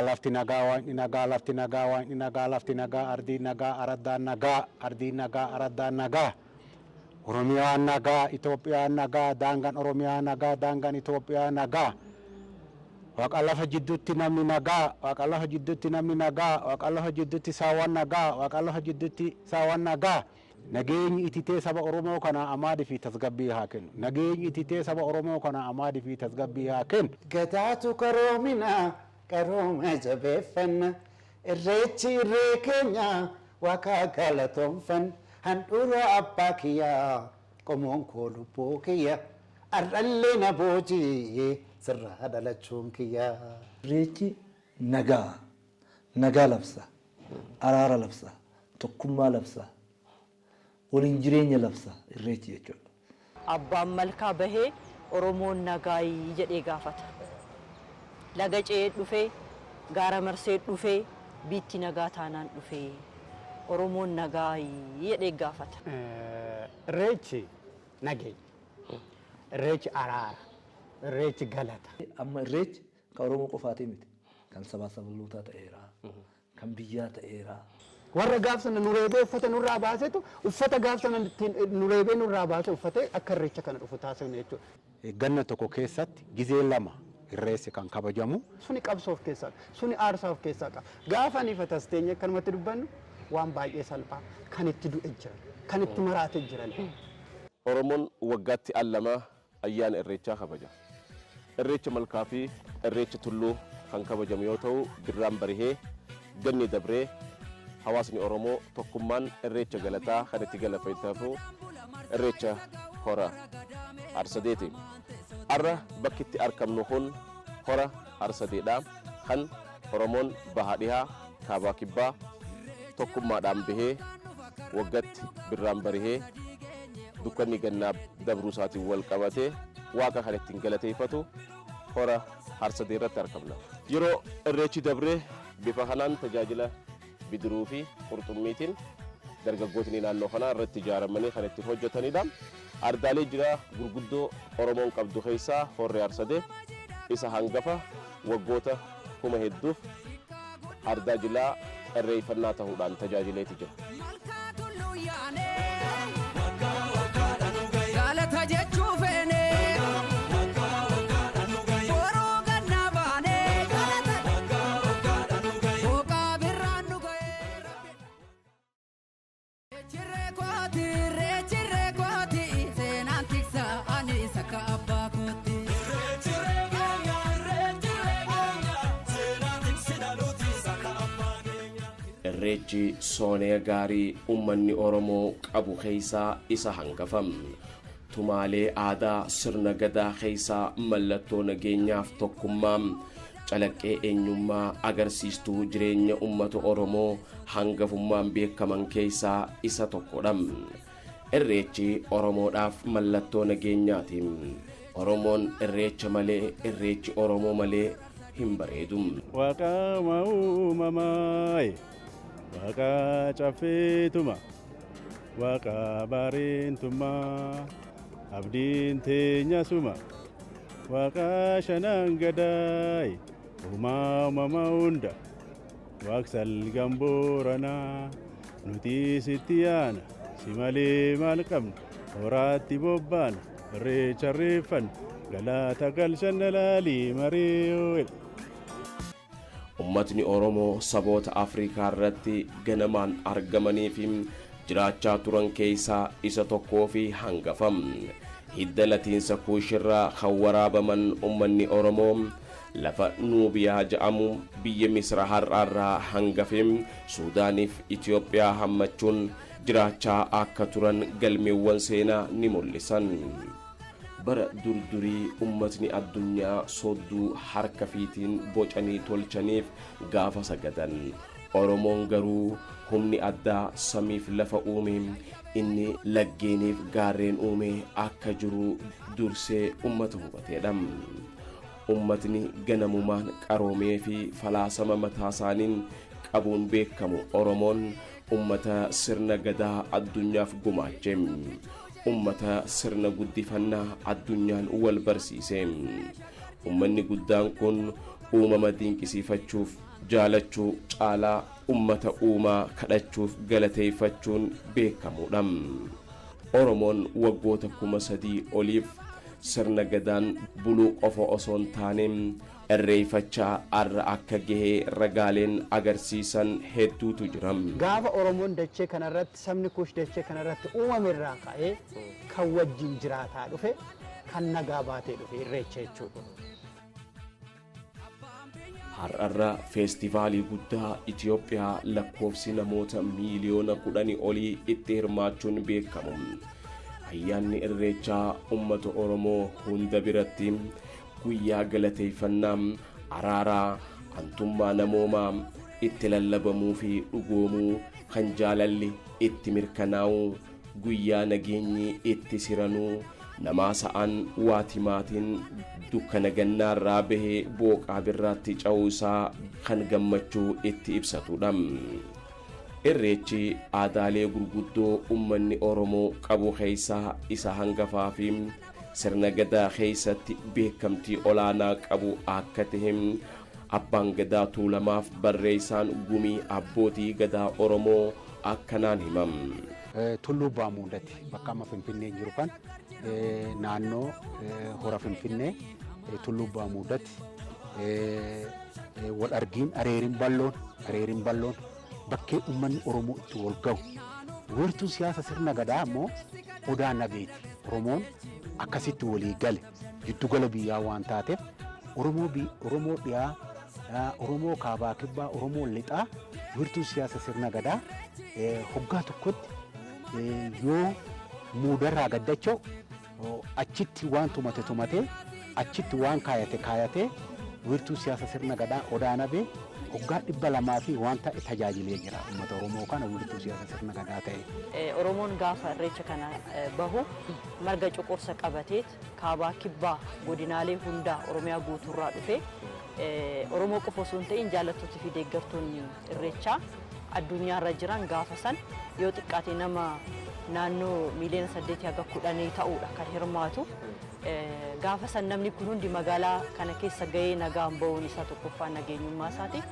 Lafti nagaa, waaqni nagaa, lafti nagaa, waaqni nagaa, lafti nagaa, ardiin nagaa, araddaan nagaa, ardiin nagaa, araddaan nagaa. Oromiyaan nagaa, Itoophiyaan nagaa, daangaan Oromiyaa nagaa, daangaan Itoophiyaa nagaa. Waaqa lafa jidduutti namni nagaa, waaqa lafa jidduutti namni nagaa, waaqa lafa jidduutti saawwan nagaa, waaqa lafa jidduutti saawwan nagaa. Nageenyi ititee saba Oromoo kana amaadii fi tasgabbii haa kennu. Nageenyi ititee saba Oromoo kana amaadii fi tasgabbii haa kennu. Gadaatu qaroomina, qarooma jabeeffanna. Irreechi irree keenya, waaqa galatoonfanna. Handhuura abbaa kiyyaa, qomoon koo lubbuu kiyya. Ar'allee na boojii, sirraa dhalachuun kiyya. Irreechi nagaa, nagaa labsa, araara labsa, tokkummaa labsa, waliin jireenya labsa irreechi jechuudha. Abbaan malkaa bahee Oromoon nagaayii jedhee gaafata. Laga ce'ee dhufee, gaara marsee dhufee, biitti nagaa taanaan dhufee, Oromoon nagaayii jedhee gaafata. Irreechi nageenya. Irreechi araara. Irreechi galata. Amma irreechi kan Oromoo qofaatii miti. Kan sabaa sablammootaa ta'eera. Kan biyyaa ta'eera. Warra gaaf sana nu reebee uffata nurraa baasetu uffata gaaf sana ittiin nu reebee nurraa baase uffatee akka irreecha kana dhufu taasifne jechuudha. Ganna tokko keessatti gizee lama irreessi kan kabajamu. Suni qabsoo of keessaa qaba. Suni aarsaa of keessaa qaba. Gaafa ani fatas teenye akkanumatti dubbannu waan baay'ee salphaa kan itti du'e jiran, kan itti maraate jiran. Oromoon waggaatti al lama ayyaana Irreechaa kabaja. Irreecha Malkaa fi Irreecha Tulluu kan kabajamu yoo ta'u, birraan barihee, ganni dabree hawaasni Oromoo tokkummaan Irreecha galataa kan itti galateeffatu Irreecha Hora Harsadeeti. Har'a bakki itti argamnu kun Hora Harsadeedha. Kan Oromoon baha dhihaa, kaabaa kibbaa tokkummaadhaan bahee waggatti birraan barihee dukkanni gannaa dabruu isaatiin wal qabatee waaqa kan ittiin galateeffatu Hora Harsadee irratti argamna. Yeroo irreechi dabree bifa kanaan tajaajila bidiruu fi qurxummiitiin dargaggootni naannoo kanaa irratti ijaaramanii kan ittiin hojjetanidha. Ardaalee jiraa gurguddoo Oromoon qabdu keessaa Horri Harsadee isa hangafa, waggoota kuma hedduuf ardaa jilaa irreeffannaa ta'uudhaan tajaajileeti jira. Galata jechuu feene. Boruu gannaa baane. Booqaa birraan nu ga'ee. Cirree kooti, cirree kooti, seenaan tiksa ani isa akka abbaa kooti. Irreechi soonee gaarii uummanni Oromoo qabu keessaa isa hangafa. Tumaalee aadaa sirna gadaa keessaa mallattoo nageenyaaf tokkummaa, calaqqee eenyummaa, agarsiistuu jireenya uummata Oromoo hangafummaan beekaman keessaa isa tokkodha. Irreechi Oromoodhaaf mallattoo nageenyaati. Oromoon irreecha malee, irreechi Oromoo malee hin bareedu. Waaqa uumamaa, waaqa caffeetuma, waaqa baareentummaa, abdiin teenya suma, waaqa shanan gadaay, uumaa uumama hunda, waaq salgan booranaa, nuti sitti yaana, si malee maal qabna, horaatti bobbaana, irreecha irreeffanna, galata galchanna laalii maree. Ummatni Oromoo saboota Afrikaa irratti ganamaan argamanii fi jiraachaa turan keessaa isa tokkoo fi hangafa. Hidda latiinsa Kuushirraa kan waraabaman ummanni Oromoo lafa Nuubiyaa jedhamu biyya Misra har'aarraa hangafe Suudaaniif Itoophiyaa hammachuun jiraachaa akka turan galmeewwan seenaa ni mul'isan. Bara durdurii ummatni addunyaa soodduu harka fiitiin bocanii tolchaniif gaafa sagadan, Oromoon garuu humni addaa samiif lafa uume, inni laggeeniif gaarreen uume akka jiru dursee ummata hubateedha. Ummatni ganamumaan qaroomee fi falaasama mataa isaaniin qabuun beekamu Oromoon ummata sirna gadaa addunyaaf gumaache, ummata sirna guddifannaa addunyaan wal barsiise. Ummanni guddaan kun Uumama dinqisiifachuuf jaalachuu caalaa ummata uumaa kadhachuuf galateeffachuun beekamuudha. Oromoon waggoota 3000 oliif sirna gadaan buluu qofa osoo hin taane irreeffachaa har'a akka gahee ragaaleen agarsiisan hedduutu jira. Gaafa Oromoon dachee kanarratti, sabni Kuush dachee kanarratti uumame irraa ka'ee kan wajjin jiraataa dhufe, kan nagaa baatee dhufe Irreecha jechuudha. Har'arra feestivaalii guddaa Itiyoophiyaa lakkoofsi namoota miiliyoona 10 olii itti hirmaachuun beekamu. Ayyaanni Irreechaa uummata Oromoo hunda biratti guyyaa galateeffannaa, araaraa, antummaa namoomaa itti lallabamuu fi dhugoomuu, kan jaalalli itti mirkanaa'u, guyyaa nageenyi itti siranuu, namaa sa'an waatimaatiin dukkana gannaarraa bahee booqaa birraatti ca'uu isaa kan gammachuu itti ibsatudha. Irreechi aadaalee gurguddoo uummanni Oromoo qabu keessaa isa hangafaa fi sirna gadaa keessatti beekamtii olaanaa qabu akka ta'e abbaan gadaa Tuulamaaf barreessaan gumii abbootii gadaa Oromoo akkanaan himam. Tulluu Baamuudati bakka amma Finfinneen jiru kan naannoo hora Finfinnee, Tulluu Baamuudati wal argiin areeriin balloon bakkee uummanni Oromoo itti wal gahu. Wiirtuun siyaasa sirna gadaa immoo Odaa Nabeeti. Oromoon akkasitti walii gale, giddugala biyyaa waan taateef, Oromoo dhiyaa, Oromoo kaabaa, kibbaa, Oromoo lixaa, wiirtuun siyaasa sirna gadaa hoggaa tokkotti yoo muudarraa gaddacha'u achitti waan tumate tumatee, achitti waan kaayate kaayatee, wiirtuu siyaasa sirna gadaa Odaa Nabee hoggaa 200 fi waan ta'e tajaajilee jira uummata Oromoo kana wiirtuu siyaasa sirna gadaa ta'e. Oromoon gaafa Irreecha kana bahu marga cuqursa qabateet kaabaa, kibbaa, godinaalee hundaa Oromiyaa guutuurraa dhufe. Oromoo qofa osoo hin ta'in jaallattootii fi deeggartoonni Irreechaa addunyaarra jiran gaafa san yoo xiqqaate nama naannoo miiliyoona 8 haga 10 ta'uudha kan hirmaatu. Gaafa san namni kun hundi magaalaa kana keessa gahee nagaan bahuun isaa tokkoffaa nageenyummaa isaati.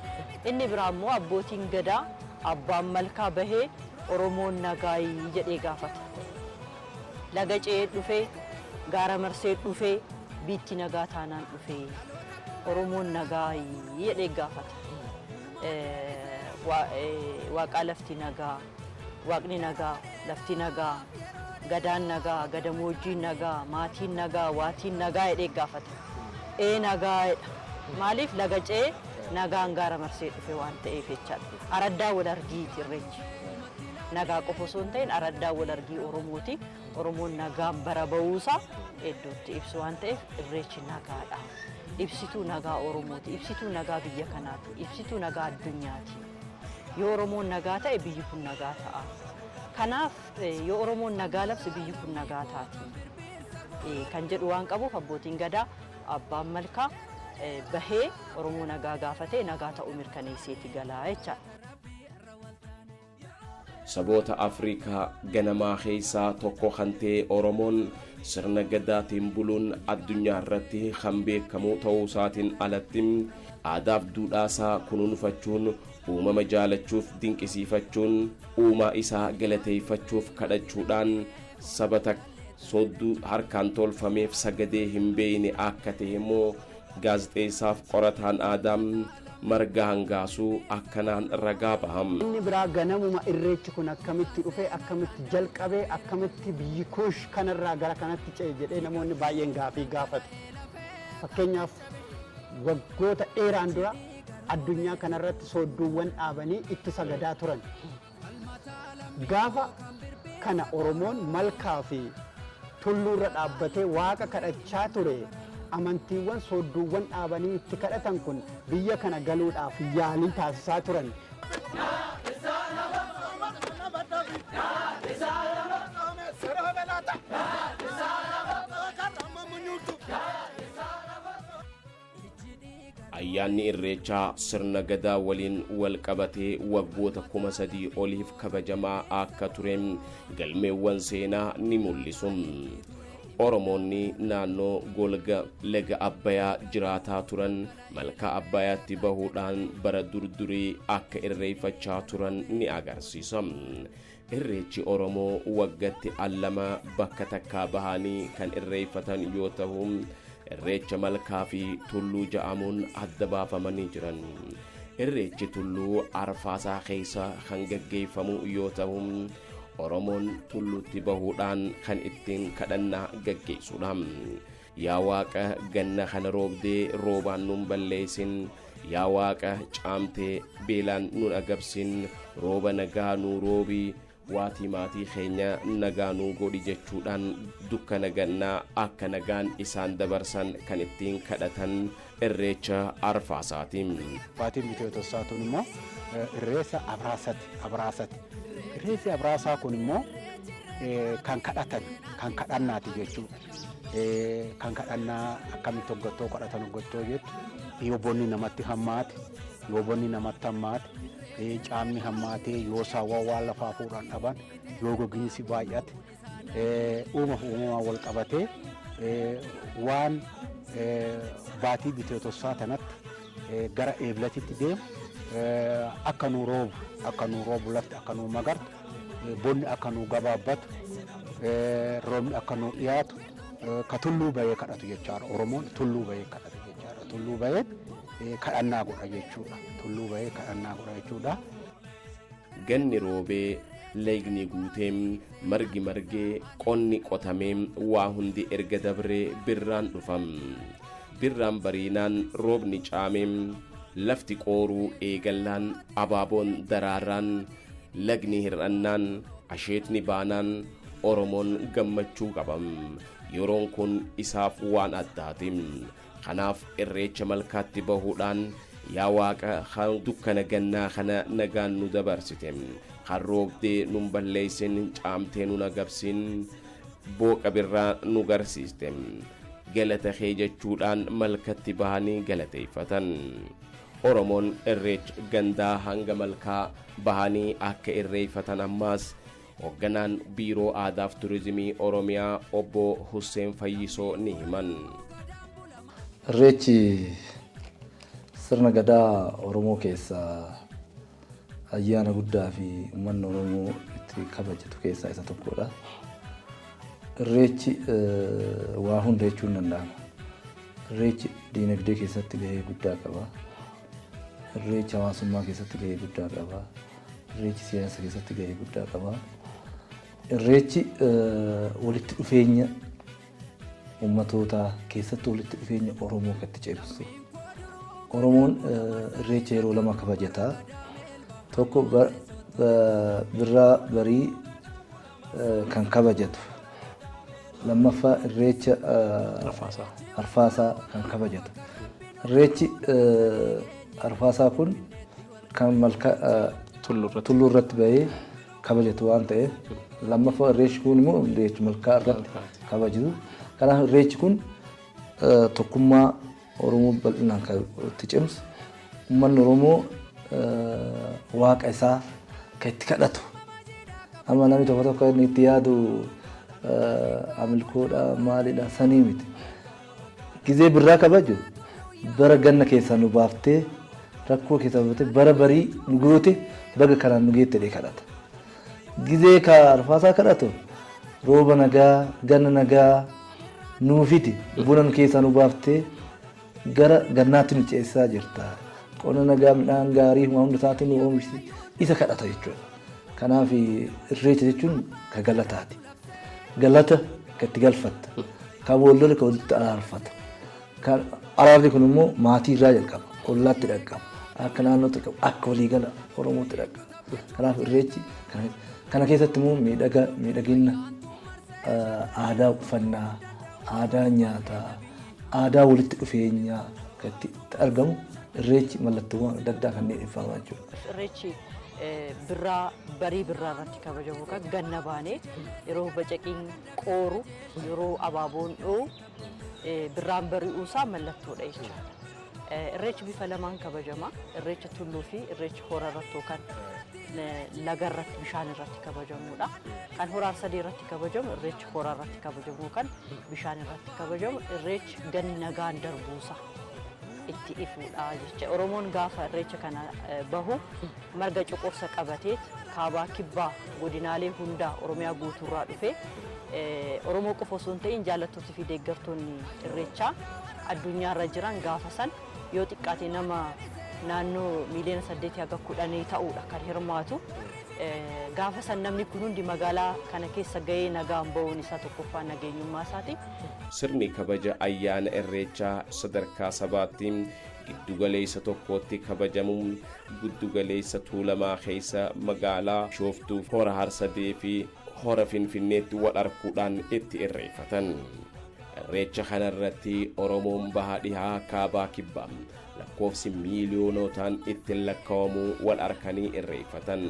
Inni biraa immoo abbootiin gadaa, abbaan malkaa bahee Oromoon nagaayii jedhee gaafata. Laga ce'ee dhufee, gaara marsee dhufee, biitti nagaa taanaan dhufee, Oromoon nagaayii jedhee gaafata. Waaqaa lafti nagaa, waaqni nagaa, lafti nagaa, gadaan nagaa, gadamoojjiin nagaa, maatiin nagaa, waatiin nagaa jedhee gaafata. Ee, nagaa jedha. Maaliif? Laga ce'ee nagaan gaara marsee dhufe waan ta'eef jechaadha. Araddaa wal argiiti Irreechi. Nagaa qofa osoo hin ta'in araddaa wal argii Oromooti. Oromoon nagaan bara bahuusaa iddootti ibsu waan ta'eef Irreechi nagaadha. Ibsituu nagaa Oromooti. Ibsituu nagaa biyya kanaati. Ibsituu nagaa addunyaati. Yoo Oromoon nagaa ta'e biyyi kun nagaa ta'a. Kanaaf yoo Oromoon nagaa labse biyyi kun nagaa taati. Kan jedhu waan qabuuf abbootiin gadaa, abbaan malkaa bahee Oromoo nagaa gaafatee nagaa ta'uu mirkaneesseeti galaa jechaadha. Saboota Afrikaa ganamaa keessaa tokko kan ta'e Oromoon sirna gadaatiin buluun addunyaa irratti kan beekamu ta'uu isaatiin alatti, aadaaf duudhaasaa kunuunfachuun, uumama jaalachuuf dinqisiifachuun, uumaa isaa galateeffachuuf kadhachuudhaan saba takka soodduu harkaan tolfameef sagadee hin beeyne akka ta'e immoo gaazexeessaaf qorataan aadaa Marga Hangaasuu akkanaan ragaa baham. Inni biraa ganamuma Irreechi kun akkamitti dhufe, akkamitti jalqabe, akkamitti biyyi Kuush kanarraa gara kanatti ce'e jedhee namoonni baay'een gaafii gaafatu. Fakkeenyaaf, waggoota dheeraan dura addunyaa kanarratti soodduuwwan dhaabanii itti sagadaa turan. Gaafa kana Oromoon malkaa fi tulluurra dhaabbatee waaqa kadhachaa ture. Amantiiwwan soodduuwwan dhaabanii itti kadhatan kun biyya kana galuudhaaf yaalii taasisaa turan. Ayyaanni Irreechaa sirna gadaa waliin wal qabatee waggoota 3000 oliif kabajamaa akka ture galmeewwan seenaa ni mul'isu. Oromoonni naannoo golga laga Abbayaa jiraataa turan malkaa Abbayaatti bahuudhaan bara durdurii akka irreeffachaa turan ni agarsiisa. Irreechi Oromoo waggatti al lama bakka takkaa bahanii kan irreeffatan yoo ta'u, Irreecha malkaa fi tulluu ja'amuun adda baafamanii jiran. Irreechi tulluu arfaasaa keessa kan gaggeeffamu yoo ta'u, Oromoon tulluutti bahuudhaan kan ittiin kadhannaa gaggeessudha. Yaa Waaqa, ganna kana roobdee roobaan nun balleessin, yaa Waaqa, caamtee beelaan nun agabsin, rooba nagaa nuu roobi, waatii maatii keenya nagaa nuu godhi jechuudhaan dukkana gannaa akka nagaan isaan dabarsan kan ittiin kadhatan Irreecha arfaasaati. Baatiin Bitootessaa tun immoo Irreessa Abraasati. Abraasati. Irreessi Abraasaa kun immoo kan kadhatan, kan kadhannaati jechuudha. Kan kadhannaa akkamitti hoggattoo kadhatan hoggattoo jettu, yoo bonni namatti hammaate, yoo bonni namatti hammaate, caamni hammaatee, yoo saawwan waan lafaa fuudhan dhaban, yoo gogiinsi baay'ate, uumaaf uumamaan wal qabatee waan baatii Bitootessaa tanatti gara Eeblatitti deemu akka nu roobu, akka nu roobu, lafti akka nu magartu, bonni akka nu gabaabbatu, roobni akka nu dhiyaatu ka tulluu bahee kadhatu jechaadha. Oromoon tulluu bahee kadhatu jechaadha. Tulluu bahee kadhannaa godha jechuudha. Tulluu bahee kadhannaa godha jechuudha. Ganni roobee, lagni guutee, margi margee, qonni qotamee, waa hundi erga dabree birraan dhufa. Birraan bariinaan, roobni caamee, lafti qooruu eegallaan, abaaboon daraaraan, lagni hir'annaan, asheetni baanaan Oromoon gammachuu qaba. Yeroon kun isaaf waan addaati. Kanaaf Irreecha malkaatti bahuudhaan, yaa Waaqa, kan dukkana gannaa kana nagaan nu dabarsite, kan roobdee nun balleessin, caamtee nun agabsin, booqa birraa nu garsiiste, galata kee jechuudhaan malkatti bahanii galateeffatan. Oromoon Irreecha gandaa hanga malkaa bahanii akka irreeffatan ammaas hoogganaan Biiroo Aadaaf Turizimii Oromiyaa Obbo Husseen Fayyisoo ni himan. Irreechi sirna gadaa Oromoo keessaa ayyaana guddaa fi uummanni Oromoo itti kabajatu keessaa isa tokkodha. Irreechi waa hunda jechuun danda'ama. Irreechi diinagdee keessatti gahee guddaa qaba. Irreechi hawaasummaa keessatti gahee guddaa qaba. Irreechi siyaasa keessatti gahee guddaa qaba. Irreechi walitti dhufeenya uummatootaa keessatti, walitti dhufeenya Oromoo kan itti cimsu. Oromoon Irreecha yeroo lama kabajata. Tokko birraa barii kan kabajatu. Lammaffaa Irreecha arfaasaa kan kabajatu. Irreechi arfaasaa kun kan malka tulluu irratti bahee kabajatu waan ta'eef, lammaffaa Irreechi kun immoo Irreechi malkaa irratti kabajatu. Kanaaf Irreechi kun tokkummaa Oromoo bal'inaan kan itti cimsu, uummanni Oromoo waaqa isaa kan itti kadhatu. Amma namni tokko tokko inni itti yaadu amilkoodha, maalidha, sanii miti. Gizee birraa kabaju bara ganna keessaa nu baaftee, rakkoo keessaa baaftee, bara barii nu goote, baga kanaan nu geette jedhee kadhata. Gizee ka arfaasaa kadhatu rooba nagaa, ganna nagaa nuu fidi, buna nu keessaa nu baaftee gara gannaatti nu ceesisaa jirta. Qonna nagaa, midhaan gaarii waan hunda isaatti nu oomishti, isa kadhata jechuudha. Kanaaf Irreecha jechuun ka galataati. Galata ka itti galfatta. Ka boollole ka walitti araarfata. Araarri kun immoo maatii irraa jalqaba. Ollaatti dhaqqaba. Akka naannootti dhaqqaba. Akka waliigala Oromootti dhaqqaba. Kanaaf Irreechi kana keessatti immoo miidhaga miidhagina aadaa uffannaa, aadaa nyaataa, aadaa walitti dhufeenyaa kan itti argamu, Irreechi mallattoowwan adda addaa kanneen ibsamaa jechuudha. Irreechi birraa barii birraa irratti kabajamu kan ganna baanee, yeroo bacaqiin qooru, yeroo abaaboon dho'u, birraan bari'uusaa mallattoodha jechuudha. Irreechi bifa lamaan kabajama. Irreecha tulluu fi Irreecha hora irratti yookaan Laga irratti, bishaan irratti kabajamuudha. Kan Hora Arsadee irratti kabajamu, Irreechi hora irratti kabajamu, kan bishaan irratti kabajamu, Irreechi ganni nagaan darbuusa itti ifuudha jecha. Oromoon gaafa Irreecha kana bahu marga coqorsa qabateet kaabaa, kibbaa, godinaalee hundaa Oromiyaa guutuurraa dhufee, Oromoo qofa osoo hin ta'in jaallattootii fi deeggartoonni Irreechaa addunyaarra jiran gaafa san yoo xiqqaate nama naannoo miiliyoona 8 haga 10 ta'uudha kan hirmaatu. Gaafa san namni kun hundi magaalaa kana keessa gahee nagaan bahuun isaa tokkoffaa nageenyummaa isaati. Sirni kabaja ayyaana Irreechaa sadarkaa sabaatti giddugaleessa tokkootti kabajamuun giddugaleessa Tuulamaa keessa, magaalaa Bishooftuu, Hora Harsadee fi Hora Finfinneetti wal arguudhaan itti irreeffatan. Irreecha kanarratti Oromoon baha, dhihaa, kaabaa, kibbaa lakkoofsi miiliyoonotaan ittiin lakkaa'amu wal arkanii irreeffatan.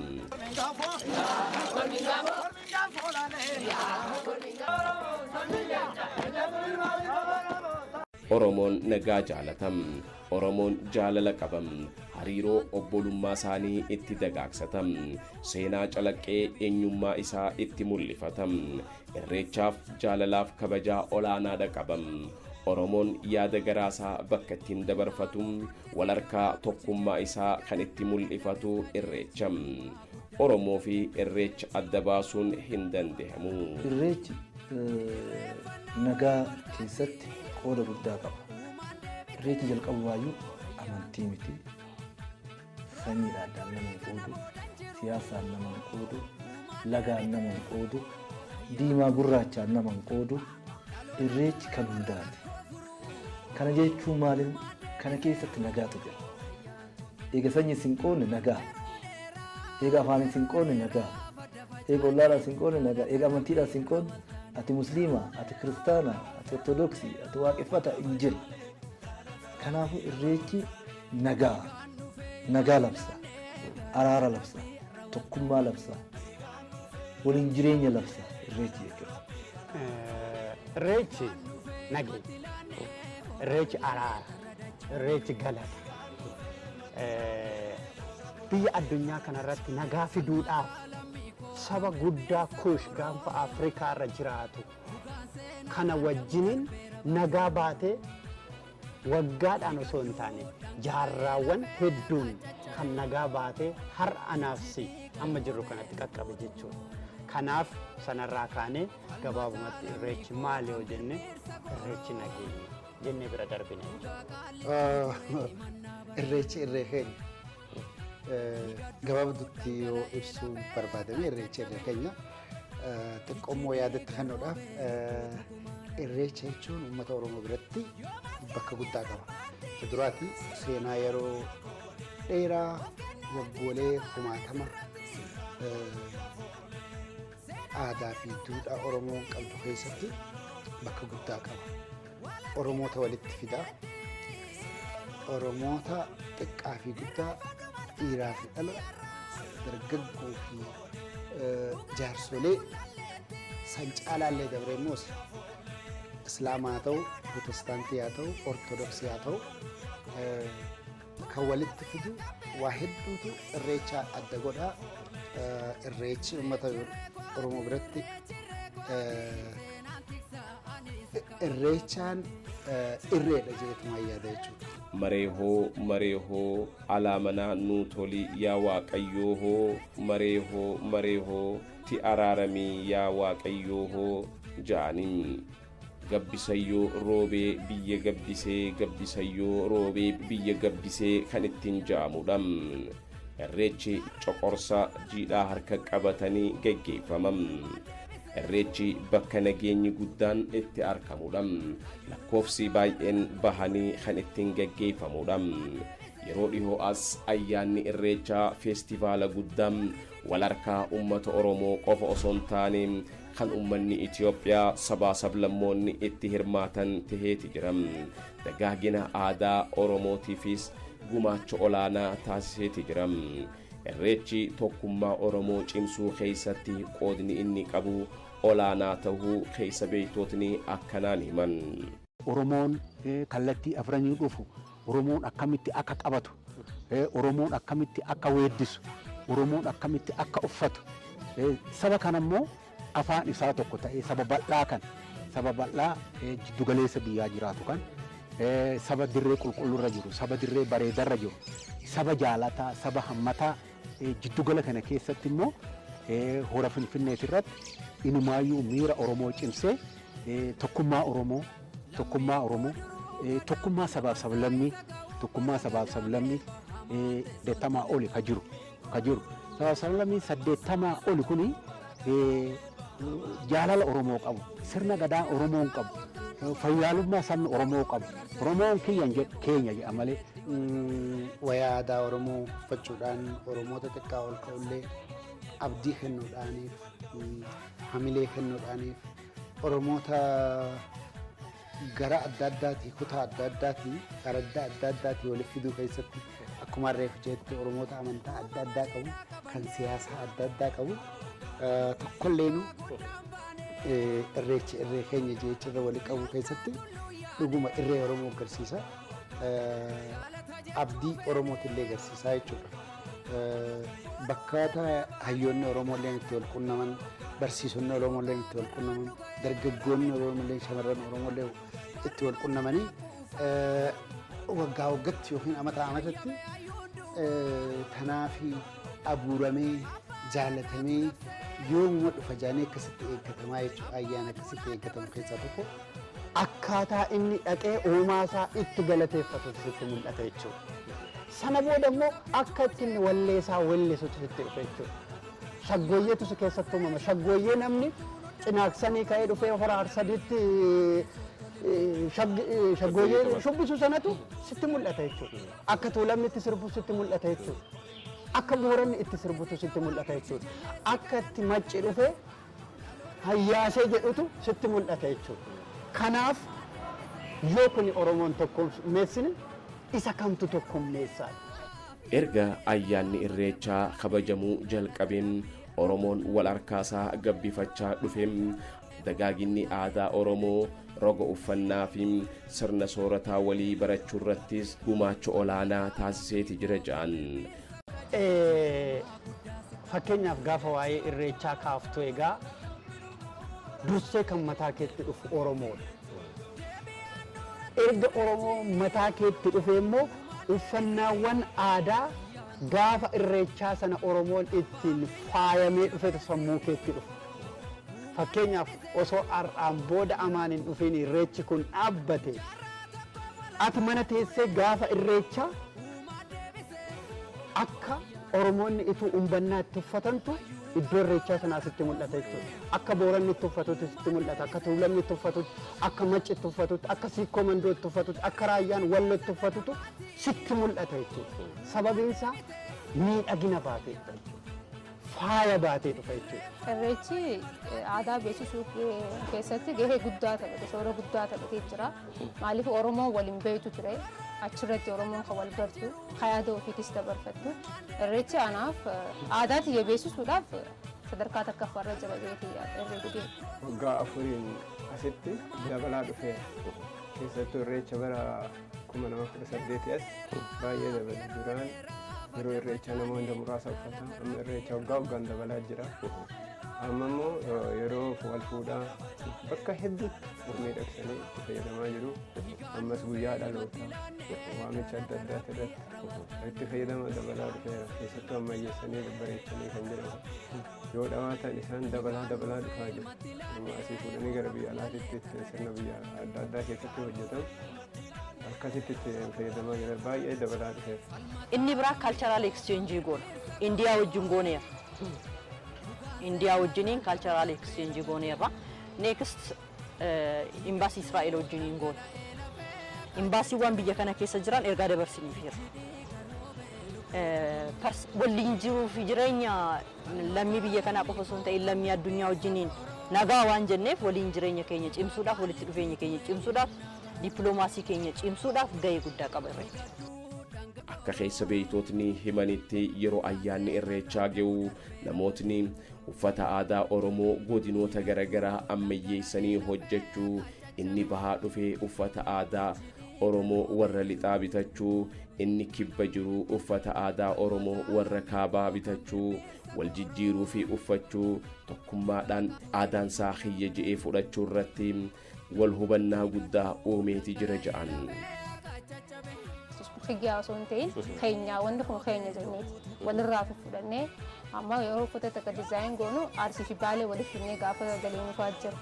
Oromoon nagaa jaalatam. Oromoon jaalala qabam. Hariiroo obbolummaa isaanii itti dagaagsatam. Seenaa calaqqee eenyummaa isaa itti mul'ifatam. Irreechaaf jaalalaaf kabajaa olaanaadha qabam. Oromoon yaada garaasaa bakka ittiin dabarfatu, walharkaa tokkummaa isaa kan itti mul'ifatu Irreecha. Oromoo fi Irreecha adda baasuun hin danda'amu. Irreechi nagaa keessatti qooda guddaa qaba. Irreechi jalqabumaayyuu amantii miti. Sanyiidhaan addaan nama hin qoodu, siyaasaan nama hin qoodu, lagaan nama hin qoodu, diimaa gurraachaan nama hin qoodu. Irreechi kan hundaati. Kana jechuun maaliin kana keessatti nagaatu jira. Eega sanyii sin qoodne nagaa. Eega afaan sin qoodne nagaa. Eega ollaadhaan sin qoodne nagaa. Eega amantiidhaan sin qoodne, ati musliima, ati kiristaana, ati ortodoksii, ati waaqeffata hin jiru. Kanaafuu Irreechi nagaa. Nagaa labsa. Araara labsa. Tokkummaa labsa. Waliin jireenya labsa Irreechi jechuudha. Irreechi nageenya. Irreechi araara. Irreechi galata. Biyya addunyaa kanarratti nagaa fiduudhaaf saba guddaa Kuush gaanfa Afrikaa irra jiraatu kana wajjiniin nagaa baatee, waggaadhaan osoo hin taane jaarraawwan hedduun kan nagaa baatee har'a anaafsi amma jirru kanatti qaqqabe jechuudha. Kanaaf sanarraa kaanee gabaabumatti Irreechi maali yoo jenne, Irreechi nageenya jennee bira darbine jechuudha. Irreechi irree keenya. Gabaabdutti yoo ibsuu barbaadame, Irreechi irree keenya. Xiqqoommoo yaadatti kennuudhaaf, Irreecha jechuun uummata Oromoo biratti bakka guddaa qaba. Duraati seenaa yeroo dheeraa, waggoolee kumaatama, aadaa fi duudhaa Oromoon qabdu keessatti bakka guddaa qaba. Oromoota walitti fidaa. Oromoota xiqqaa fi guddaa, dhiiraa fi dhala, dargaggoo fi jaarsolee, san caalaallee dabree immoo Islaamaa haa ta'u, Pirootestaantii haa ta'u, Ortodoksii haa ta'u, kan walitti fidu waa hedduutu Irreecha adda godha. Irreechi uummata Oromoo biratti Irreechaan irreedha jedheetuma yaada jechuudha. Mareehoo, mareehoo, alaamanaa nuu toli yaa Waaqayyoo hoo, mareehoo, mareehoo, ti araaramii yaa Waaqayyoo hoo ja'anii. Gabbisayyoo roobee biyya gabbisee, gabbisayyoo roobee biyya gabbisee kan ittiin ja'amudha. Irreechi coqorsa jiidhaa harka qabatanii geggeeffama. Irreechi bakka nageenyi guddaan itti argamudha. Lakkoofsi baay'een bahanii kan ittiin geggeeffamudha. Yeroo dhihoo as ayyaanni Irreechaa feestivaala guddaa walharkaa uummata Oromoo qofa osoo hin taane kan uummanni Itoophiyaa, sabaa sablammoonni itti hirmaatan taheeti jira. Dagaagina aadaa Oromootiifis gumaacha olaanaa taasiseeti jira. Irreechi tokkummaa Oromoo cimsuu keessatti qoodni inni qabu olaanaa ta'uu keessa beektotni akkanaan himan. Oromoon kallattii afranii dhufu, Oromoon akkamitti akka qabatu, Oromoon akkamitti akka weeddisu, Oromoon akkamitti akka uffatu, saba kana immoo afaan isaa tokko ta'ee, saba bal'aa kan, saba bal'aa jiddugaleessa biyyaa jiraatu kan, saba dirree qulqullurra jiru, saba dirree bareedarra jiru, saba jaalataa, saba hammataa, jiddugala kana keessatti immoo hora Finfinneet irratti inumaayyuu miira Oromoo cimsee, tokkummaa Oromoo, tokkummaa Oromoo, tokkummaa sabaaf sablammii, tokkummaa sabaaf sablammii 80 oli ka jiru sabaaf sablammii 80 oli kuni jaalala Oromoo qabu, sirna gadaa Oromoon qabu, fayyaalummaa sabni Oromoo qabu, Oromoon kiyyan jedhu, keenya jedha malee. Wayaa aadaa Oromoo uffachuudhaan Oromoota xiqqaa ol ka'ullee abdii kennuudhaaniif, hamilee kennuudhaaniif, Oromoota gara adda addaatii, kutaa adda addaatii, araddaa adda addaatii walitti fiduu keessatti, akkuma reefu jetti, Oromoota amantaa adda addaa qabu, kan siyaasaa adda addaa qabu tokkolleenu irreechi irree keenya jecha walii qabu keessatti dhuguma irree Oromoo agarsiisa. Abdii Oromootillee agarsiisaa jechuudha. Bakka hayyoonni Oromooillee itti wal qunnaman, barsiisonni Oromooillee itti wal qunnaman, dargaggoonni Oromooillee, shamarran Oromooillee itti wal qunnamanii, waggaa waggaatti yookiin amata amatatti tanaafi abuuramee jaalatamee yoomuma dhufa jaanii akkasitti eeggatamaa jechuudha. Ayyaana akkasitti eeggatamu keessaa tokko. Akkaataa inni dhaqee uumaasaa itti galateeffatutu sitti mul'ata jechuudha. Sana booda immoo akka itti inni walleesaa wellisutu sitti dhufa jechuudha. Shaggooyyeetu si keessatti uumama. Shaggooyyee namni cinaaksanii ka'ee dhufee hora Arsadiitti shaggooyyee shubbisu sanatu sitti mul'ata jechuudha. Akka Tuulamni itti sirbu sitti mul'ata jechuudha. Akka Booranni itti sirbutu sitti mul'ata jechuudha. Akka itti Macci dhufee hayyaasee jedhutu sitti mul'ata jechuudha. Kanaaf yoo kuni Oromoon tokkummeessine, isa kamtu tokkummeessaa? Erga ayyaanni Irreechaa kabajamuu jalqabeen Oromoon wal harkaasaa gabbifachaa dhufe. Dagaaginni aadaa Oromoo roga uffannaa fi sirna soorataa walii barachuu irrattis gumaacha olaanaa taasiseeti jira ja'an. Fakkeenyaaf gaafa waa'ee Irreechaa kaaftu, egaa dursee kan mataa keetti dhufu Oromoodha. Erga Oromoo mataa keetti dhufe immoo uffannaawwan aadaa gaafa Irreechaa sana Oromoon ittiin faayamee dhufetu sammuu keetti dhufa. Fakkeenyaaf osoo har'aan booda amaan hin dhufiin Irreechi kun dhaabbate, ati mana teessee gaafa Irreechaa akka Oromoonni ituu umbannaa itti uffatantu iddoo Irreechaa sanaa sitti mul'ata jechuudha. Akka Booranni itti uffatutti sitti mul'ata, akka Tuulamni itti uffatutti, akka Macci itti uffatutti, akka Siikkoo Mandoo itti uffatutti, akka Raayyaan Wallo itti uffatutu sitti mul'ata jechuudha. Sababiin isaa miidhagina baatee dhufa jechuudha. Faaya baatee dhufa jechuudha. Irreechi aadaa beeksisuu keessatti gahee guddaa taphate, shoora guddaa taphatee jira. Maaliif? Oromoon waliin beektu ture. Achirratti Oromoon kan wal bartu, kan yaada ofiitis dabarfattu. Irreechi anaaf aadaa tiyya beeksisuudhaaf sadarkaa takkaffaarra jira jedhee herreegee. Waggaa 4n asitti dabalaa dhufeera. Keessattuu Irreecha bara 2018 as baay'ee dabale. Duraan yeroo Irreechaa namoota muraasa uffata. Amma Irreecha waggaa waggaan dabalaa jira. Amma immoo yeroo wal fuudhaa bakka hedduutti of miidhagsanii itti fayyadamaa jiru. Ammas guyyaa dhalootaa, waamicha adda addaati irratti itti fayyadama dabalaa dhufeera. Keessattuu ammayyeessanii babbareechanii kan jedhamu. Yoo dhawaatan isaan dabalaa dabalaa dhufaa jiru. Amma asii fuudhanii gara biyya alaatitti sirna biyya adda addaa keessatti hojjetamu. Akkasitti itti fayyadamaa jira. Baay'ee dabalaa dhufeera. Inni biraa cultural exchange goona. Indiyaa wajjin gooneera. Indiyaa wajjiniin cultural exchange gooneerra. Next imbaasii Israa'el wajjiniin goona. Imbaasiiwwan biyya kana keessa jiran ergaa dabarsiniifiiru. Waliin jiruu fi jireenya lammii biyya kanaa qofa osoo hin ta'in lammii addunyaa wajjiniin nagaa waan jenneef, waliin jireenya keenya cimsuudhaaf, walitti dhufeenya keenya cimsuudhaaf, dippiloomaasii keenya cimsuudhaaf gahee guddaa qaba Irreechi. Akka keessa beeytootni himanitti, yeroo ayyaanni Irreechaa ga'u namootni uffata aadaa Oromoo godinoota garaagaraa ammayyeessanii hojjechuu, inni bahaa dhufee uffata aadaa Oromoo warra lixaa bitachuu, inni kibba jiru uffata aadaa Oromoo warra kaabaa bitachuu, wal jijjiiruu fi uffachuu, tokkummaadhaan aadaan isaa kiyya je'ee fudhachuu irratti wal hubannaa guddaa uumeeti jira ja'an. Kiyyaa osoo hin ta'in keenyaa, wanni kun keenya jenneeti walirraa fudhannee. Amma yeroo uffata takka design goonu Arsii fi Baalee walitti fidnee gaafa galiinu fa'aa jira.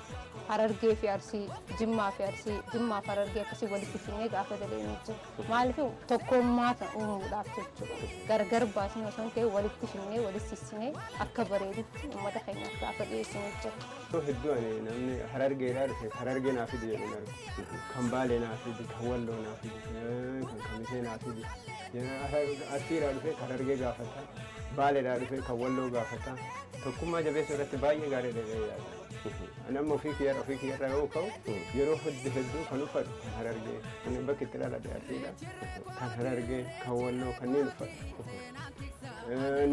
Harargee fi Arsii, Jimmaa fi Arsii, Jimmaa fi Harargee akkasii walitti fidnee gaafa galiinu jira. Maaliif? Tokkummaa kana uumuudhaaf jechuudha. Gargar baasnee osoo hin ta'in walitti fidnee, walitti sissinee akka bareedutti uummata keenyaaf gaafa dhiyeessinu jira. Yeroo hedduu ani namni Harargeedhaa dhufe Harargee naa fidi jedhee argu. Kan Baalee naa fidi, kan Walloo naa fidi, kan Kamisee naa fidi. Arsiidhaa dhufe kan Harargee gaafata. Baaleedhaa dhufe kan Walloo gaafata. Tokkummaa jabeessuu irratti baay'ee gaariidha jedhee yaada. Ani amma ofii kiyyarra yoo ka'u, yeroo hedduu hedduu kan uffadhu kan Harargee. Ani bakki itti dhaladhe Arsiidha. Kan Harargee, kan Walloo kanneen uffadhu.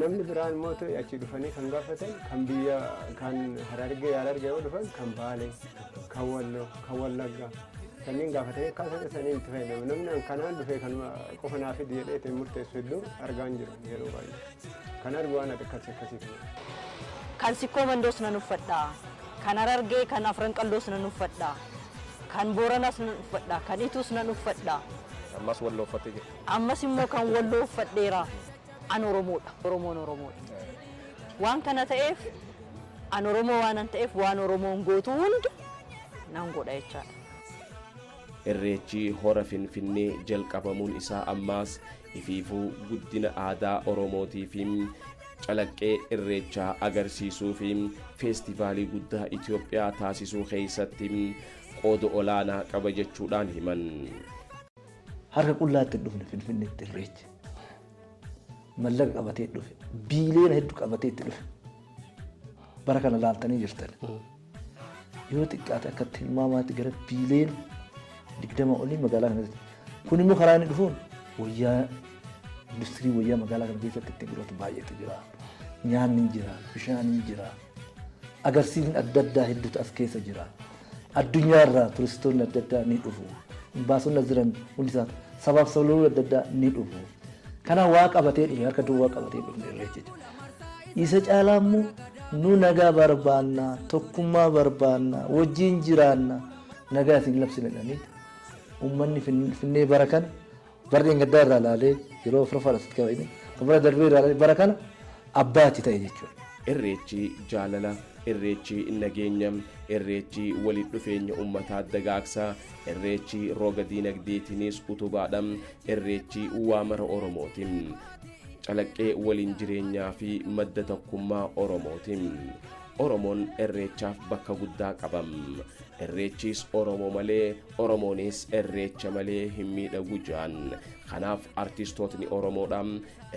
Namni biraan immoo ta'e achii dhufanii kan gaafatan kan biyya kan Harargee yoo dhufan kan Baalee, kan Walloo, kan Wallaggaa kanneen gaafatanii akkaataa isaanii itti fayyadamu. Namni kanaan dhufee kan qofa naa fidi jedhee ittiin murteessu hedduu argaa hin jiru yeroo baay'ee. Kan argu waan akkasii akkasii kana. Kan Sikkoo Mandoos nan uffadha. Kan Harargee, kan Afran Qalloos nan uffadha. Kan Booranaas nan uffadha. Kan Ituus nan uffadha. Ammas Walloo uffattee jirti. Ammas immoo kan Walloo uffadheera. An Oromoodha. Oromoon Oromoodha. Waan kana ta'eef, an Oromoo waanan ta'eef, waan Oromoon gootu hunda nan godha jechaadha. Irreechi hora Finfinnee jalqabamuun isaa ammaas ifiifuu guddina aadaa Oromootii fi calaqqee irreechaa agarsiisuu fi feestivaalii guddaa Itoophiyaa taasisuu keessatti qooda olaanaa qaba jechuudhaan himan. Harka qullaatti hin dhufne Finfinneetti irreechi. Mallaqa qabatee dhufe. Biiliyoona hedduu qabatee itti dhufe. Bara kana laaltanii jirtan. Yoo xiqqaate akka tilmaamaatti gara biiliyoona 20 olii magaalaa kanatti. Kun immoo karaa inni dhufuun wayyaa, industirii wayyaa magaalaa kana keessatti ittiin gurguratu baay'eetu jira. Nyaanni hin jira, bishaan hin jira. Agarsiisni adda addaa hedduutu as keessa jira. Addunyaarraa turistoonni adda addaa ni dhufu. Baasonni as jiran hundi isaa sabaaf sablammoonni adda addaa ni dhufu. Kanaaf waa qabatee dhufe, harka duwwaa qabatee dhufe irreechi jechuudha. Isa caalaa immoo nu nagaa barbaanna, tokkummaa barbaanna, wajjin jiraanna, nagaa isin labsina jedhanii uummanni Finfinnee bara kana, bara dheengaddaa irraa ilaalee, yeroo afuraffaa asitti kabajne, kan bara darbee irraa ilaalee, bara kana abbaatti ta'e jechuudha. Irreechi jaalala, irreechi nageenya, irreechi walitti dhufeenya uummataa dagaagsa, irreechi roga diinagdeetiinis utubaadha, irreechi waa mara Oromooti. Calaqqee waliin jireenyaa fi madda tokkummaa Oromooti. Oromoon irreechaaf bakka guddaa qaba. Irreechis Oromoo malee, Oromoonis irreecha malee hin miidhagu jedhan. Kanaaf artistootni Oromoodha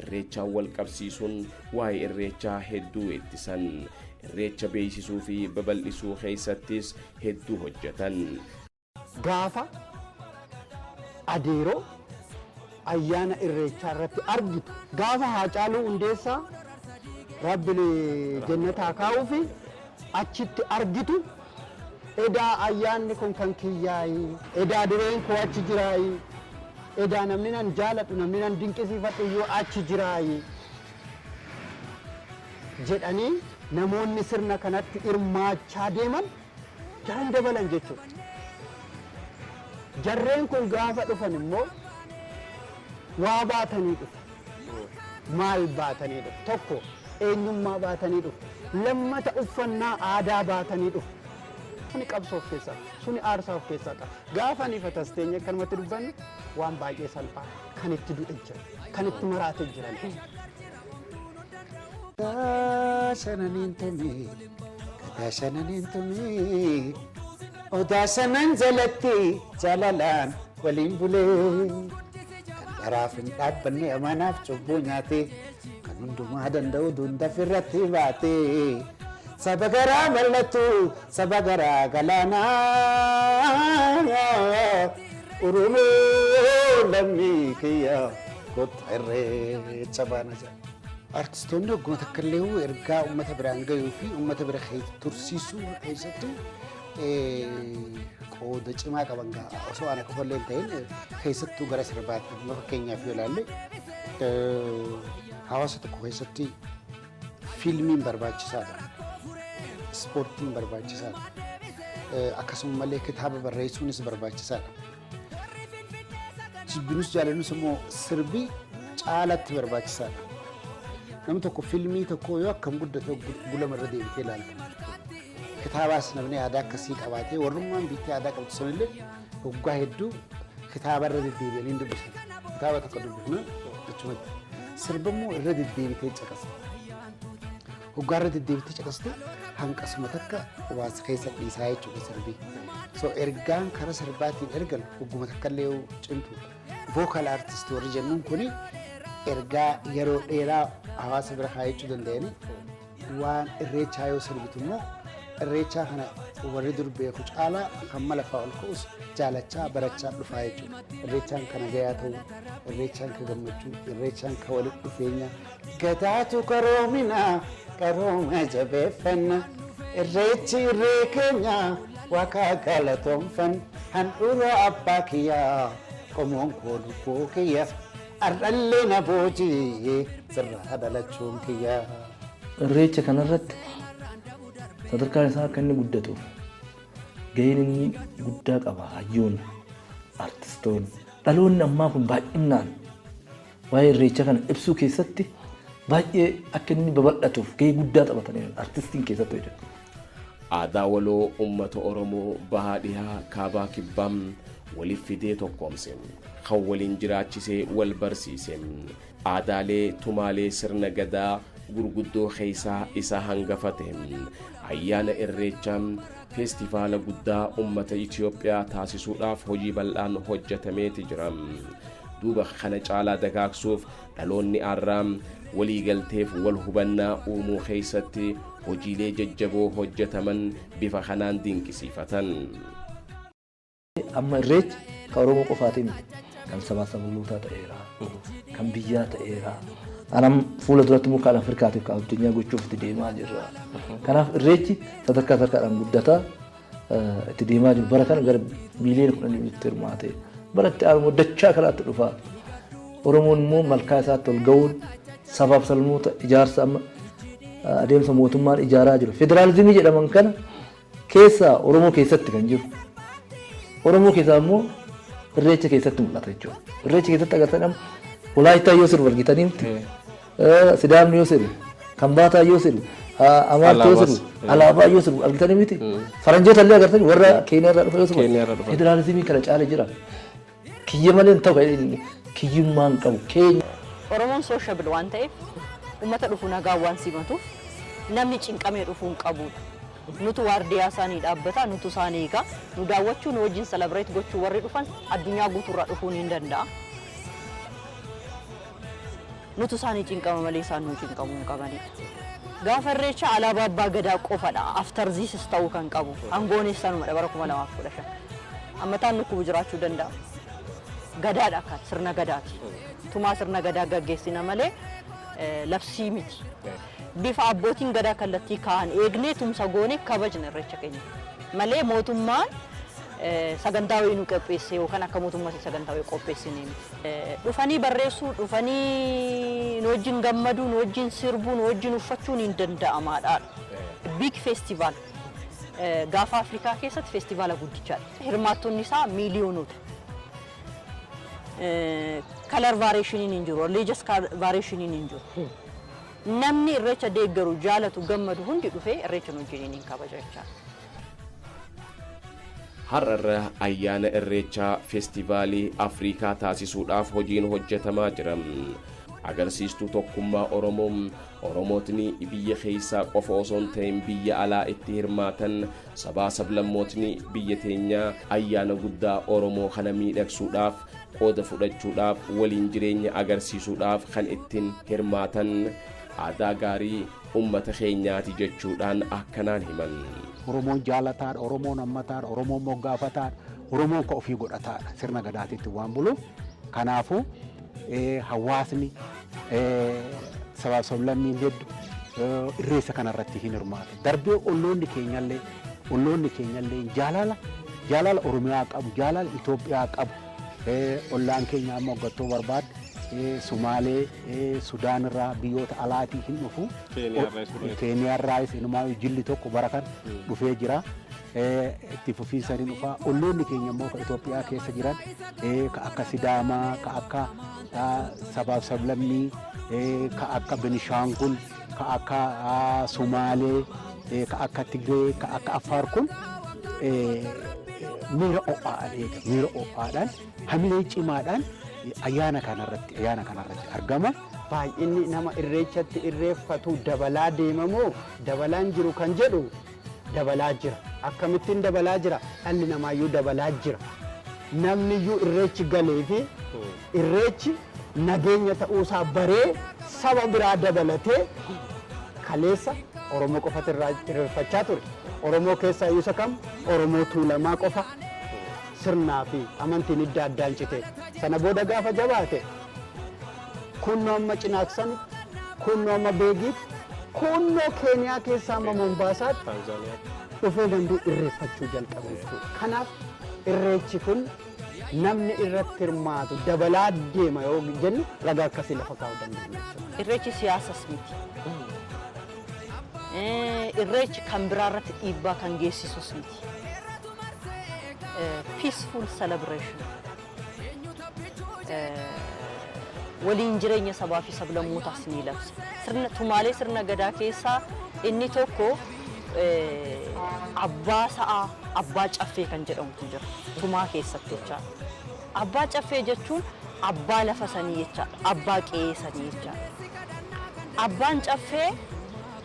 irreechaan wal qabsiisuun waa'ee irreechaa hedduu ittisan. Irreecha beeksisuu fi babal'isuu keessattis hedduu hojjetan. Gaafa adeeroo ayyaana irreechaa irratti argitu, gaafa Haacaaluu Hundeessaa, Rabbi jennataa kaa'uu fi achitti argitu, edaa ayyaanni kun kan kiyyaayi, edaa dureen koo achi jiraayi, edaa namni nan jaaladhu, namni nan dinqisiifadhu iyyuu achi jiraayi jedhanii namoonni sirna kanatti hirmaachaa deeman daran dabalan jechuudha. Jarreen kun gaafa dhufan immoo waa baatanii dhufu. Maal baatanii dhufu? Tokko eenyummaa baatanii dhufu. Lammata uffannaa aadaa baatanii dhufu. Suni qabsoo of keessaa qaba. Suni aarsaa of keessaa qaba. Gaafa ani fatas teenye akkanumatti dubbannu, waan baay'ee salphaa kan itti du'e jira. Kan itti maraate jiran. Gadaa shananiin tumii, gadaa shananiin tumii, odaa shanan jalatti jaalalaan waliin bulee. Kan dharaaf hin dhaabbanne amanaaf cubbuu nyaate, kan hundumaa danda'u dunda irratti baate. Saba garaa bal'atu, saba garaa galaanaa. Oromoo lammii kiyya, kottu irreecha baana jedha. Artistoonni hogguma takka illee ergaa uummata biraan gahuu fi uummata bira tursiisuu keessattuu Qooda cimaa qaban gaa osoo ana qofallee hin ta'in, keessattuu gara sirbaatti. Amma fakkeenyaaf yoo ilaalle, hawaasa tokko keessatti fiilmiin barbaachisaadha. Ispoortiin barbaachisaadha. Akkasumallee kitaaba barreessuunis barbaachisaadha. Jibbinus jaalannus immoo sirbi caalatti barbaachisaadha. Namni tokko fiilmii tokko yoo akkam guddate gulama irra deebitee ilaalta. Kitaabaas namni aadaa akkasii qabaatee, warrummaan biitti aadaa qabdu sanillee waggaa hedduu kitaaba irra deddeebi'anii hin dubbisan. Kitaaba tokko dubbifna achumatti. Sirba immoo irra deddeebitee caqasta. Waggaa irra deddeebitee caqastu hanqasuma takka waas keessa dhiisaa jechuudha sirbi. So ergaan karaa sirbaatiin ergan hogguma takka illee cimtu. Vocal artist warri jennuun kuni ergaa yeroo dheeraa hawaasa bira kaayachuu danda'anii, waan Irreechaa yoo sirbitu immoo Irreechaa kana warri dur beeku caalaa hamma lafaa ol ka'us jaalachaa barachaa dhufaa jechuudha. Irreechaan kana gayaa ta'uu, Irreechaan ka gammachuu, Irreechaan ka walitti dhufeenya. Gadaatu qaroomina, qarooma jabeeffanna. Irreechi irree keenya, Waaqa galatoonfan. Handhuura abbaa kiyyaa, qomoon koo lubbuu kiyya. Ardhallee na boojii sirraa dhalachuun kiyya. Irreecha kanarratti sadarkaan isaa akka inni guddatuuf gaheen inni guddaa qaba. Hayyoonni, artistoonni, dhaloonni ammaa kun baay'inaan waa'ee Irreecha kana ibsuu keessatti baay'ee akka inni babal'atuuf gahee guddaa taphataniiru artistiin keessatti hojjetu. Aadaa waloo uummata Oromoo bahaa dhihaa, kaabaa kibbaa waliif fidee tokkoomse, kan waliin jiraachisee wal barsiise, aadaalee tumaalee sirna Gadaa gurguddoo keessaa isa hangafa ta'e ayyaana Irreechaa feestivaala guddaa uummata Itoophiyaa taasisuudhaaf hojii bal'aan hojjetameeti jira. Duuba kana caalaa dagaagsuuf dhaloonni arraa waliigalteef wal hubannaa uumuu keessatti hojiilee jajjaboo hojjetaman bifa kanaan dinqisiifatan. Amma Irreechi kan Oromoo qofaatii miti. Kan sabaa sablammootaa ta'eera. Kan biyyaa ta'eera. Anam fuula duratti immoo kan Afrikaatiif kan addunyaa gochuuf itti deemaa jirra. Kanaaf Irreechi sadarkaa sadarkaadhaan guddataa itti deemaa jiru. Bara kana gara miiliyoona 10 itti hirmaate. Bara itti aanu immoo dachaa kanaatti dhufa. Oromoon immoo malkaa isaatti ol ga'uun sabaaf sablammoota ijaarsa amma adeemsa mootummaan ijaaraa jiru. Federaalizimii jedhaman kana keessaa Oromoo keessatti kan jiru. Oromoo keessaa immoo Irreecha keessatti mul'ata jechuudha. Irreecha keessatti agartan amma Walaayittaa yoo sirbu argitanii miti. Sidaamni yoo sirbu, Kambaataa yoo sirbu, Amaartii yoo sirbu, alaabaa yoo sirbu argitanii miti. Faranjoota illee agartanii, warra Keeniyaa irraa dhufan yoo sirbu. Federaalizimii kana caale jira. Kiyya malee hin ta'u, kiyyummaa hin qabu. Keenya. Oromoon sociable waan ta'eef, uummata dhufu nagaan waan simatuuf, namni cinqamee dhufuu hin qabudha. Nutu waardiyaa isaanii dhaabbata, nutu isaan eega. Nu daawwachuu, nu wajjin celebrate gochuu warri dhufan addunyaa guutuurraa dhufuun hin danda'a. Nutu isaanii cinqama malee isaan nu cinqamuu hin qabanidha. Gaafa Irreechaa alaabaa abbaa Gadaa qofadha. After this ta'uu kan qabu. Aangoonis sanumadha bara 2015. Ammataan dhukkubu jiraachuu danda'a. Gadaadha kan sirna Gadaati. Tumaa sirna Gadaa gaggeessina malee labsii miti. Bifa abbootiin Gadaa kallattii kaa'an eegnee tumsa goonee kabajna Irreecha keenya. Malee mootummaan sagantaa wayii nu qopheesse yookaan akka mootummaatti sagantaa wayii qopheessine miti. Dhufanii barreessuu, dhufanii nu wajjin gammaduu, nu wajjin sirbuu, nu wajjin uffachuun hin danda'amaadha. Big festival, gaafa Afrikaa keessatti feestivaala guddichaadha. Hirmaattonni isaa miiliyoonota. Color variationiin hin jiru, religious variationiin hin jiru. Namni Irreecha deeggaru, jaalatu, gammadu hundi dhufee Irreecha nu wajjiniin hin kabaja jechaadha. Har'a irra ayyaana Irreechaa feestivaalii Afrikaa taasisuudhaaf hojiin hojjetamaa jira. Agarsiistuu tokkummaa Oromoo, Oromootni biyya keessaa qofa osoo hin ta'in biyya alaa itti hirmaatan, sabaa sablammootni biyya teenyaa ayyaana guddaa Oromoo kana miidhagsuudhaaf qooda fudhachuudhaaf, waliin jireenya agarsiisuudhaaf kan ittiin hirmaatan aadaa gaarii ummata keenyaati jechuudhaan akkanaan himan. Oromoon jaalataadha, Oromoon hammataadha, Oromoon moggaafataadha, Oromoon ka ofii godhataadha sirna Gadaatitti waan buluuf. Kanaafuu hawaasni sabaaf sablammiin hedduu Irreessa kanarratti hin hirmaatu. Darbee olloonni keenyallee Olloonni keenya illee jaalala jaalala Oromiyaa qabu, jaalala Itoophiyaa qabu. Ollaan keenya amma hoggattoo barbaadde Sumaalee, Sudaan irraa, biyyoota alaatii hin dhufu. Keeniyaarraayis inumaa jilli tokko bara kan dhufee jira. Itti fufiinsa ni dhufa. Olloonni keenya immoo ka Itoophiyaa keessa jiran, ka akka Sidaamaa, ka akka sabaaf sablammii, ka akka Benishaangul, ka akka Sumaalee, ka akka Tigree, ka akka Affaar kun miira ho'aadhaan eega. Miira ho'aadhaan, hamilee cimaadhaan ayyaana kanarratti argama. Baay'inni nama Irreechatti irreeffatu dabalaa deemamoo dabalaan jiru kan jedhu, dabalaa jira. Akkamittiin dabalaa jira? Dhalli namaayyuu dabalaa jira. Namniyyuu Irreechi galee fi Irreechi nageenya ta'uusaa baree, saba biraa dabalatee. Kaleessa Oromoo qofatu irraa irreeffachaa ture. Oromoo keessaa iyyuu isa kam? Oromoo Tuulamaa qofa, sirnaa fi amantiin idda addaan cite. Sana booda gaafa jabaate, kunnoo amma Cinaaksanitti, kunnoo amma Beegiitti, kunnoo Keeniyaa keessaa amma Mombaasaatti dhufee namni irreeffachuu jalqabe jechuudha. Kanaaf Irreechi kun namni irratti hirmaatu dabalaa deema yoo jennu, ragaa akkasii lafa kaa'uu dandeenya jechuudha. Irreechi siyaasas miti. Irreechi kan biraa irratti dhiibbaa kan geessisus miti. Peaceful celebration. Waliin jireenya sabaa fi sablammootaas ni labsa. Sirna tumaalee sirna gadaa keessaa inni tokko abbaa sa'aa, abbaa caffee kan jedhamutu jira. Tumaa keessatti jechaadha. Abbaa caffee jechuun abbaa lafa sanii jechaadha. Abbaa qe'ee sanii jechaadha. Abbaan caffee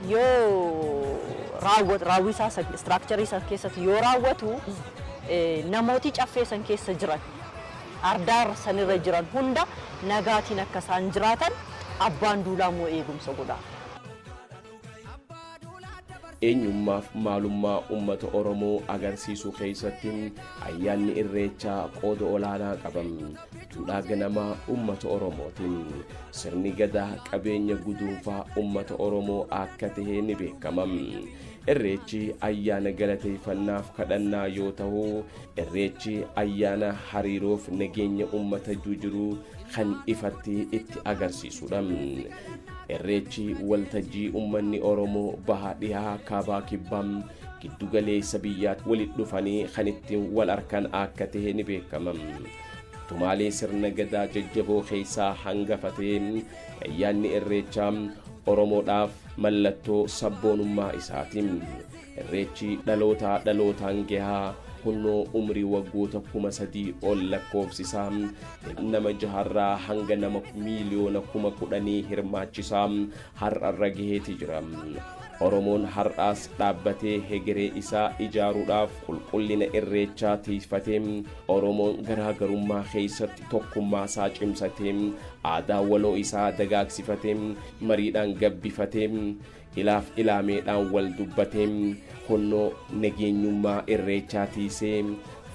yoo raawwatu, raawwii isaa, structure isaa keessatti yoo raawwatu, namooti caffee san keessa jiran, ardaa sanirra jiran hunda nagaatiin akka isaan jiraatan abbaan duulaa immoo eegumsa godha. Eenyummaaf maalummaa uummata Oromoo agarsiisuu keessatti ayyaanni Irreechaa qooda olaanaa qaba. Duudhaa ganamaa uummata Oromootiin sirni gadaa qabeenya guduunfaa uummata Oromoo akka ta'e ni beekama. Irreechi ayyaana galateeffannaaf kadhannaa yoo ta'u, Irreechi ayyaana hariiroof nageenya uummata jiru kan ifatti itti agarsiisudha. Irreechi waltajjii uummanni Oromoo baha, dhihaa, kaabaa, kibbaa, giddugaleessa biyyaatti walitti dhufanii kan ittiin wal arkan akka ta'e ni beekama. Tumaalee sirna gadaa jajjaboo keessaa hangafatee ayyaanni Irreechaa Oromoodhaaf mallattoo sabboonummaa isaati. Irreechi dhalootaa dhalootaan gahaa kunnoo umrii waggoota 3000 ol lakkoofsisaa, nama jaharraa hanga nama miiliyoona 10,000 hirmaachisaa har'arra gaheeti jira. Oromoon har'aas dhaabbatee hegeree isaa ijaaruudhaaf qulqullina Irreechaa tiifatee, Oromoon garaagarummaa keessatti tokkummaa isaa cimsatee, aadaa waloo isaa dagaagsifatee, mariidhaan gabbifatee, ilaaf ilaameedhaan wal dubbatee, kunnoo nageenyummaa Irreechaa tiisee,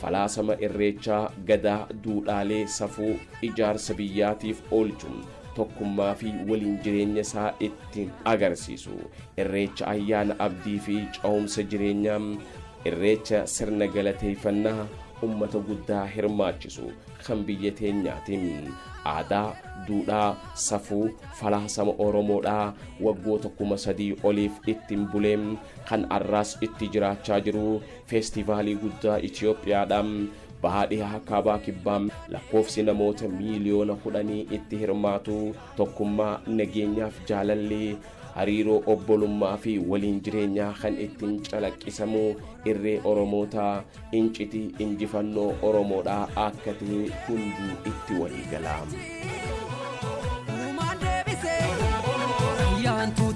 falaasama Irreechaa, gadaa, duudhaalee safuu ijaarsa biyyaatiif oolchu, tokkummaa fi waliin jireenya isaa ittiin agarsiisu, Irreecha ayyaana abdii fi ca'umsa jireenyaa, Irreecha sirna galateeffannaa ummata guddaa hirmaachisu kan biyya teenyaatiin aadaa, duudhaa, safuu, falaasama Oromoodhaa waggoota 3000 oliif ittiin bulee, kan arraas itti jiraachaa jiru, feestivaalii guddaa Itoophiyaadha. Bahaa, dhihaa, kaabaa, kibbaa lakkoofsi namoota miiliyoona 10 itti hirmaatu, tokkummaa, nageenyaaf jaalalli, hariiroo obbolummaa fi waliin jireenyaa kan ittiin calaqqisamu, irree Oromootaa, incitii injifannoo Oromoodhaa akka ta'e hunduu itti walii gala. Uumaan deebisee ayyaantu.